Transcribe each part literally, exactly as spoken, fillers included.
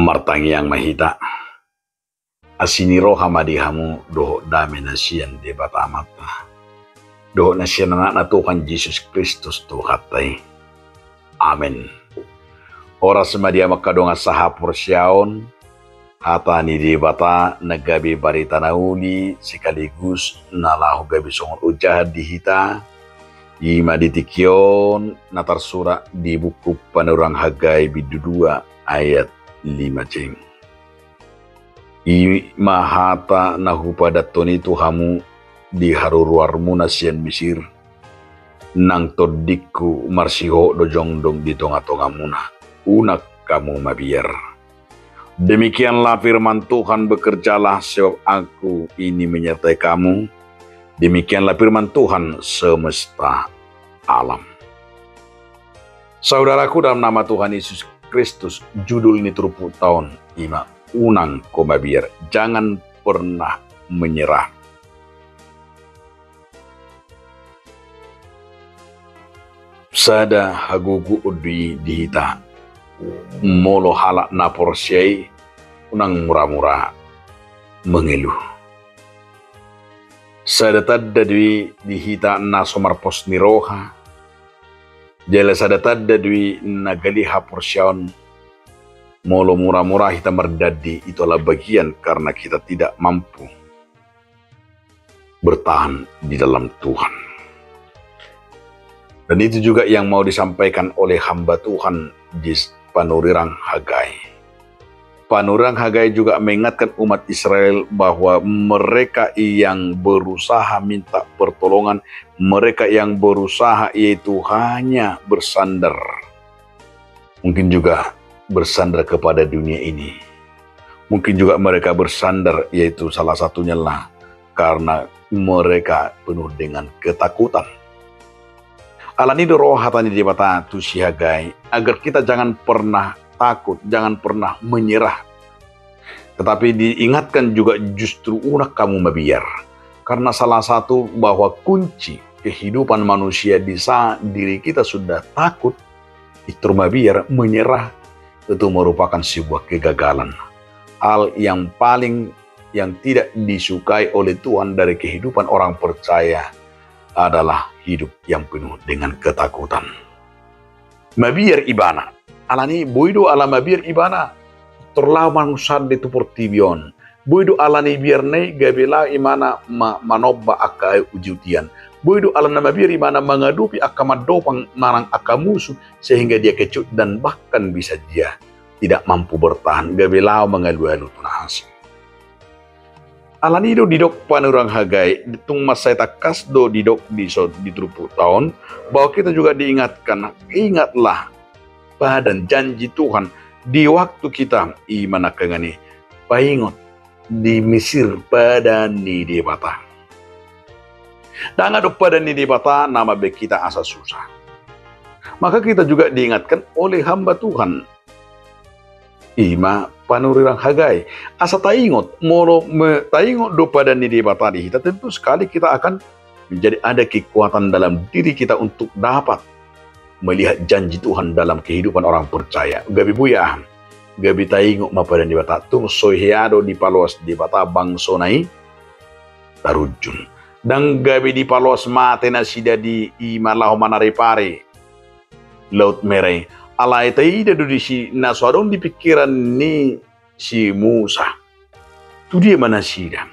Martangiang ma hita. Asi ni roha ma di hamu dohot dame na sian Debata Amanta dohot na sian Anakna Tuhan Jesus Kristus Tuhanta i. Amen. Horas ma di hamu angka dongan sahaporseaon. Hata ni Debata na gabe barita na uli sekaligus na laho gabe songon ojahan di hita, i ma di tingki on na tarsurat di buku Panurirang Hagai bindu dua ayat lima C. I ma hata na hupadathon i tu hamu di haruruarmuna sian Misir, nang tondingku marsihohot do jongjong di tongatongamuna, unang hamu mabiar. Demikianlah firman Tuhan, bekerjalah sebab Aku ini menyertai kamu. Demikianlah firman Tuhan semesta alam. Saudaraku dalam nama Tuhan Yesus Kristus, judul ni turpukta on i ma unang ho mabiar, jangan pernah menyerah. Sada hagogoon do i di hita, molo halak na porsea i unang muramura mengeluh. Sada tanda do i di hita na so marpos ni roha, jala sada tanda do i na gale haporseaon, molo muramura hita mardandi, itu adalah bagian karena kita tidak mampu bertahan di dalam Tuhan. Dan itu juga yang mau disampaikan oleh hamba Tuhan di Panurirang Hagai. Panurirang Hagai juga mengingatkan umat Israel bahwa mereka yang berusaha minta pertolongan, mereka yang berusaha yaitu hanya bersandar, mungkin juga bersandar kepada dunia ini. Mungkin juga mereka bersandar, yaitu salah satunya lah karena mereka penuh dengan ketakutan. Alani i do ro hata ni Debata tu si Hagai, agar kita jangan pernah takut, jangan pernah menyerah. Tetapi diingatkan juga justru unang hamu mabiar. Karena salah satu bahwa kunci kehidupan manusia di saat diri kita sudah takut, pintor mabiar, menyerah, itu merupakan sebuah kegagalan. Hal yang paling, yang tidak disukai oleh Tuhan dari kehidupan orang percaya adalah hidup yang penuh dengan ketakutan. Mabiar ibana. Alani i boi do ala mabiar ibana pintor laho mangunsande tu portibi on. Boi do alani biarna i gabe laho ibana ma-, manomba angka ujiutian. Boi do alana mabiar ibana mangadopi angka mandopang manang angka musu, sehingga dia kecut dan bahkan bisa dia tidak mampu bertahan, gabe laho mangalualu tu na asing. Alani i do didok Panurirang Hagai, tung mansai tangkas do didok di so-, di turpukta on, bahwa kita juga diingatkan, ingatlah padan janji Tuhan di waktu kita, i ma nangkaningan i, paingot di Misir padan ni Debata. Ndang adong padan ni Debata na mambahen hita asa susah. Maka kita juga diingatkan oleh hamba Tuhan, i ma Panurirang Hagai. Asa taingot, molo me-, taingot do padan ni Debata di hita, tentu sekali kita akan menjadi ada kekuatan dalam diri kita untuk dapat melihat janji Tuhan dalam kehidupan orang percaya. Gabe boi aha? Gabe taingot ma padan ni Debata, tung so hea do dipaloas Debata bangsona i tarunjun. Ndang gabe dipaloas mate nasida di, i ma laho manaripari Laut Merah i. Alai taida do disi na so adong di pingkiran ni si Musa. Tu dia ma nasida?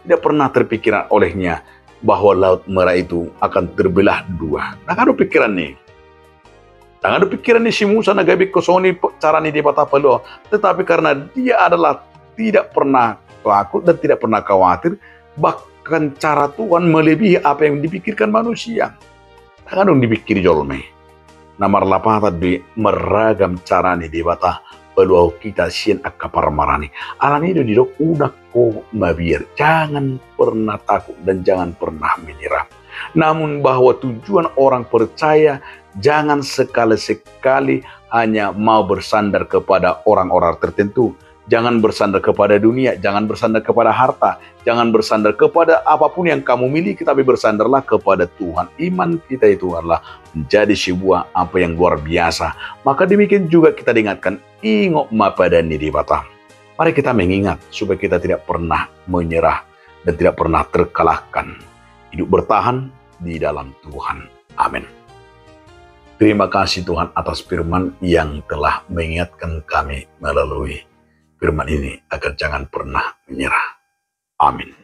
Tidak pernah terpikirkan olehnya bahwa Laut Merah itu akan terbelah dua. Ndang adong pingkiranna i. Ndang adong pingkiran ni si Musa na gabe ingkon songon i pe-, cara ni Debata paluahon. Tetapi karena dia adalah tidak pernah takut dan tidak pernah khawatir, bahkan cara Tuhan melebihi apa yang dipikirkan manusia. Ndang adong dipikiri jolma i. Na marlapatan do i marragam cara ni Debata paluahon hita sian angka parmaraan i. Alani i do didok unang ho mabiar, jangan pernah takut dan jangan pernah menyerah. Namun bahwa tujuan orang percaya jangan sekali-sekali hanya mau bersandar kepada orang-orang tertentu, Jangan bersandar kepada dunia, jangan bersandar kepada harta, jangan bersandar kepada apapun yang kamu miliki, tapi bersandarlah kepada Tuhan. Iman kita itu adalah menjadi sebuah apa yang luar biasa. Maka demikian juga kita diingatkan, ingot ma padan ni Debata. Mari kita mengingat supaya kita tidak pernah menyerah dan tidak pernah terkalahkan. Hidup bertahan di dalam Tuhan. Amin. Terima kasih Tuhan atas firman yang telah mengingatkan kami melalui firman ini agar jangan pernah menyerah. Amin.